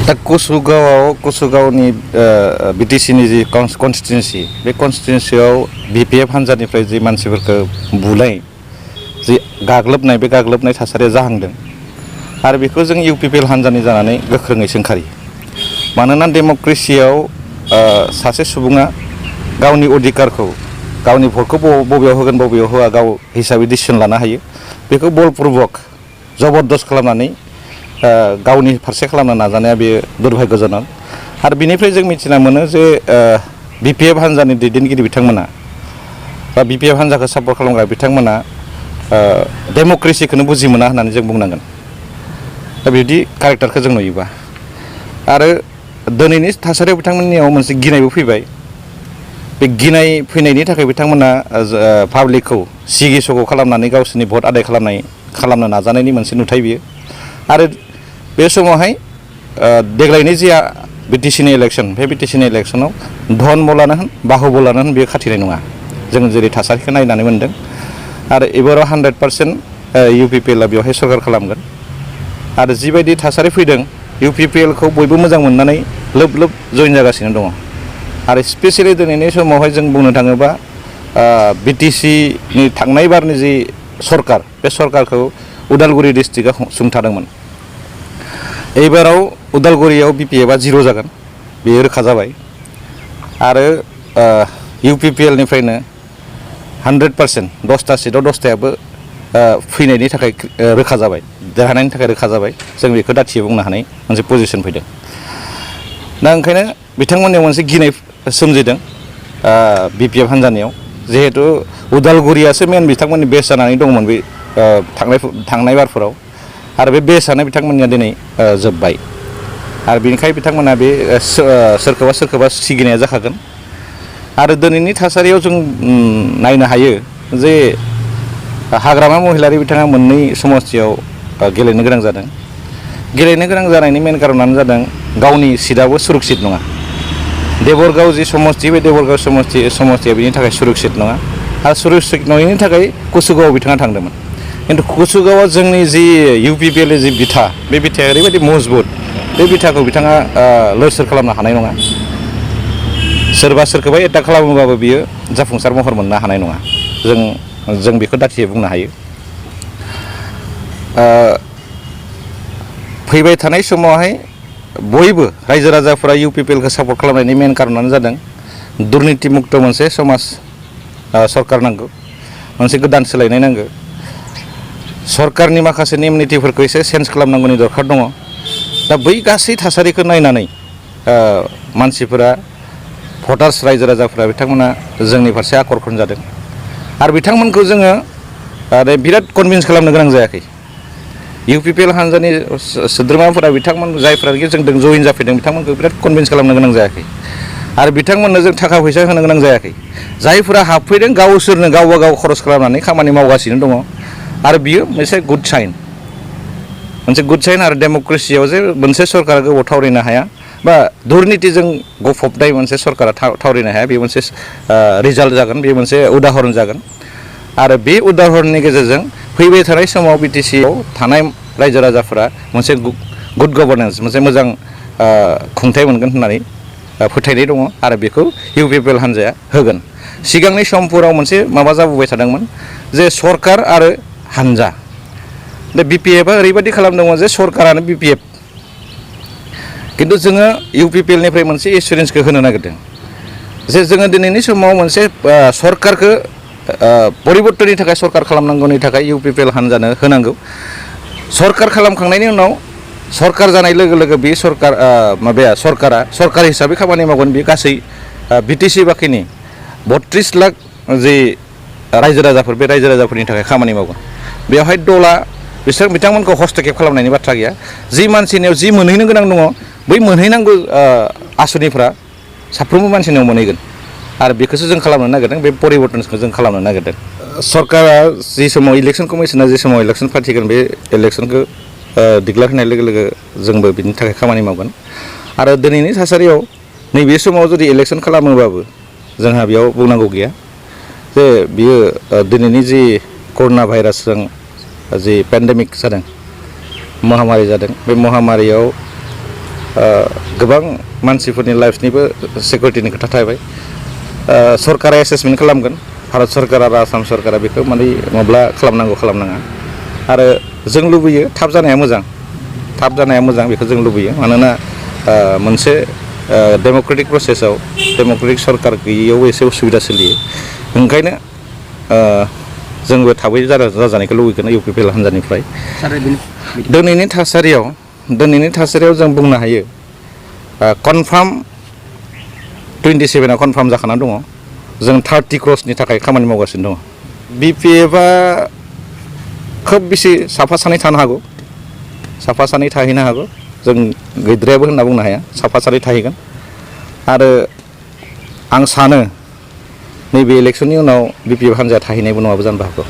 दा कुसुगावनि बिटिसिनि जि कन्स्टिटुएन्सि बे कन्स्टिटुएन्सियाव बिपिएफ हान्जानिफ्राय जि मानसिफोरखौ बुलाय जि गाग्लोबनाय बे गाग्लोबनाय थासारिया जाहांदों आरो बेखौ जों इउपिपिएल हान्जानि जानानै गोख्रोङै सोंखारियो। मानोना डेमक्रेसियाव सासे सुबुङा गावनि अधिकारखौ गावनि भटखौ बबेयाव होगोन बबेयाव होआ गाव हिसाबै डिसिसन लानो हायो। बेखौ बलपुर्बक जबरदस्त खालामनानै गावनि फारसे खालामनो नाजानाया बेयो दुर्भाग्यजनक। आरो बिनिफ्राय जों मिथिना मोनो जे बिपिएफ हान्जानि दैदेनगिरि बिथांमोना बा बिपिएफ हान्जाखौ सापर्ट खालामग्रा बिथांमोना डेमक्रेसिखौनो बुजि मोना होननानै जों बुंनांगोन। दा बिदि कारेक्टारखौ जों नुयोबा आरो दिनैनि थासारियाव बिथांमोननियाव मोनसे गिनायबो फैबाय। बे गिनाय फैनायनि थाखाय बिथांमोना पाब्लिकखौ सिगि सग' खालामनानै गावसोरनि भट आदाय खालामनो नाजानायनि मोनसे नुथाय बियो। आरो बे समावहाय देग्लायनि जि बिटिसिनि इलेक्सन बे बिटिसिनि इलेक्सनाव धन बलानो होन बाहुबलानो होन बेयो खाथिनाय नङा। जों जेरै थासारिखौ नायनानै मोन्दों आरो एबाराव 100% इउपिपिएलआ बेवहाय सरकार खालामगोन। आरो जिबायदि थासारि फैदों इउपिपिएलखौ बयबो मोजां मोननानै लोब लोब जइन जागासिनो दङ। आरो स्पेसियेलि दिनैनि समावहाय जों बुंनो थाङोबा बिटिसिनि थांनाय बारनि जि सरकार बे सरकारखौ उदालगुरि डिस्ट्रिक्टआ सुंथादोंमोन। एबाराव उदालगुरियाव बिपिएफआ 0 जागोन बेयो रोखा जाबाय। आरो इउपिपिएलनिफ्रायनो 100% 10टा सिटआव 10टायाबो फैनायनि थाखाय रोखा जाबाय, देरहानायनि थाखाय रोखा जाबाय। जों बेखौ दाथियै बुंनो हानाय मोनसे पजिसन फैदों। दा ओंखायनो बिथांमोननियाव मोनसे गिनाय सोमजिदों बिपिएफ हान्जानियाव, जिहेतु उदालगुरियासो मेन बिथांमोननि बेस जानानै दंमोन बे थांनाय बारफोराव। आरो बे बेसआनो बिथांमोननिया दिनै जोब्बाय। आरो बेनिखायनो बिथांमोना बे सोरखौबा सिगिनाया जाखागोन। आरो दिनैनि थासारियाव जों नायनो हायो जे हाग्रामा महिलारि बिथाङा मोननै समस्तियाव गेलेनो गोनां जादों। गेलेनो गोनां जानायनि मेन कारनानो जादों गावनि सिटआबो सुरक्षित नङा। देबरगाव जि समस्ति बे देबरगाव समस्तिया बेनि थाखाय सुरक्षित नङा। आरो सुरक्षित नङैनि थाखाय कुसुगावआव बिथाङा थांदोंमोन। खिन्थु कुसुगावआव जोंनि जि इउपिपिएलनि जि बिथा बे बिथाया ओरैबायदि मजबुत, बे बिथाखौ बिथाङा लोरसोर खालामनो हानाय नङा। सोरबा सोरखौबा एटाक खालामोबाबो बियो जाफुंसार महर मोननो हानाय नङा। जों बेखौ दाथियै बुंनो हायो। फैबाय थानाय समावहाय बयबो रायजो राजाफोरा इउपिपिएलखौ सापर्ट खालामनायनि मेन कारनानो जादों दुर्निति मुक्त मोनसे समाज सरकार नांगौ, मोनसे गोदान सोलायनाय नांगौ। सरकारनि माखासे नेम नितिफोरखौ एसे चेन्ज खालामनांगौनि दरखार दङ। दा बै गासै थासारिखौ नायनानै मानसिफोरा भटार्स रायजो राजाफोरा बिथांमोना जोंनि फारसे आकर्षण जादों। आरो बिथांमोनखौ जोङो बिराद कनभिन्स खालामनो गोनां जायाखै। इउपिपिएल हान्जानि सोद्रोमाफोरा बिथांमोन जायफ्रानोखि जोंजों जइन जाफैदों बिथांमोनखौ बिराद कनभिन्स खालामनो गोनां जायाखै। आरो बिथांमोननो जों थाखा फैसा होनो गोनां जायाखै। जायफोरा हाबफैदों गावसोरनो गावबा गाव खरस खालामनानै खामानि मावगासिनो दङ। आरो बियो मोनसे गुड साइन आरो डेमक्रेसियाव जे मोनसे सरकारा गोबाव थावरिनो हाया बा दुर्नितिजों गफबनाय मोनसे सरकारा थावरिनो हाया, बे मोनसे रिजाल्ट जागोन, बे मोनसे उदाहरन जागोन। आरो बे उदाहरननि गेजेरजों फैबाय थानाय समाव बिटिसिआव थानाय रायजो राजाफोरा मोनसे गुड गभर्नेन्स, मोनसे मोजां खुंथाय मोनगोन होननानै फोथायनाय दङ। आरो बेखौ इउपिपिएल हान्जाया होगोन। सिगांनि समफोराव मोनसे माबा जाबोबाय थादोंमोन जे सरकार आरो हान्जा। दा बिपिएफआ ओरैबायदि खालामदोंमोन जे सरकारानो बिपिएफ। खिन्थु जोङो इउपिपिएलनिफ्राय मोनसे एसुरेन्सखौ होनो नागिरदों जे जोङो दिनैनि समाव मोनसे सरकारखौ परिबर्तननि थाखाय सरकार खालामनांगौनि थाखाय इउपिपिएल हान्जानो होनांगौ। सरकार खालामखांनायनि उनाव सरकार जानाय लोगो लोगो बे सरकारा सरकार हिसाबै खामानि मावगोन। बे गासै बिटिसि बाखिनि 32 लाख जि रायजो राजाफोर, बे रायजो राजाफोरनि थाखाय खामानि मावगोन। बेवहाय दला बिथांमोनखौ हस्तक्षेप खालामनायनि बाथ्रा गैया। जि मानसिनियाव जि मोनहैनो गोनां दङ बै मोनहैनांगौ आसनिफ्रा साफ्रोमबो मानसिनियाव मोनहैगोन। आरो बेखौसो जों खालामनो नागिरदों, बे परिबर्तनखौ जों खालामनो नागिरदों। सरकारा जि समाव इलेक्सन कमिसना जि समाव इलेक्सन फाथिगोन बे इलेक्सनखौ डिक्लेयार होनाय लोगो लोगो जोंबो बिनि थाखाय खामानि मावगोन। आरो दिनैनि थासारियाव नैबे समाव जुदि इलेक्सन खालामोबाबो जोंहा बेयाव बुंनांगौ गैया जे बियो दिनैनि जि कर'ना भाइरासजों जि पेन्डेमिक जादों, महामारि जादों, बे महामारियाव गोबां मानसिफोरनि लाइफनिबो सिकिउरिटिनि खोथा थाबाय सरकारा एसेसमेन्ट खालामगोन भारत सरकार आरो आसाम सरकारा बेखौ माने माब्ला खालामनांगौ खालामनाङा आरो जों लुबैयो थाब जानाया मोजां बेखौ जों लुबैयो मानोना मोनसे डेम'क्रेटिक प्रसेसआव डेम'क्रेटिक सरकार गैयैयाव एसे उसुबिदा सोलियो ओंखायनो जोंबो थाबै जाजानायखौ लुबैगोन इउपिपिएल हान्जानिफ्राय दिनैनि थासारियाव जों बुंनो हायो कनफार्म 27 कनफार्म जाखाना दङ जों 30 क्र'सनि थाखाय खामानि मावगासिनो दङ बिपिएफआ खोब बेसे साफा सानै थानो हागौ साफा सानै थाहैनो हागौ जों गैद्रायाबो होनना बुंनो हाया साफा सानै थाहैगोन आरो आं सानो नैबे इलेक्सननि उनाव बिपिएफ हान्जाया थाहैनायबो नङाबो जानो हागौ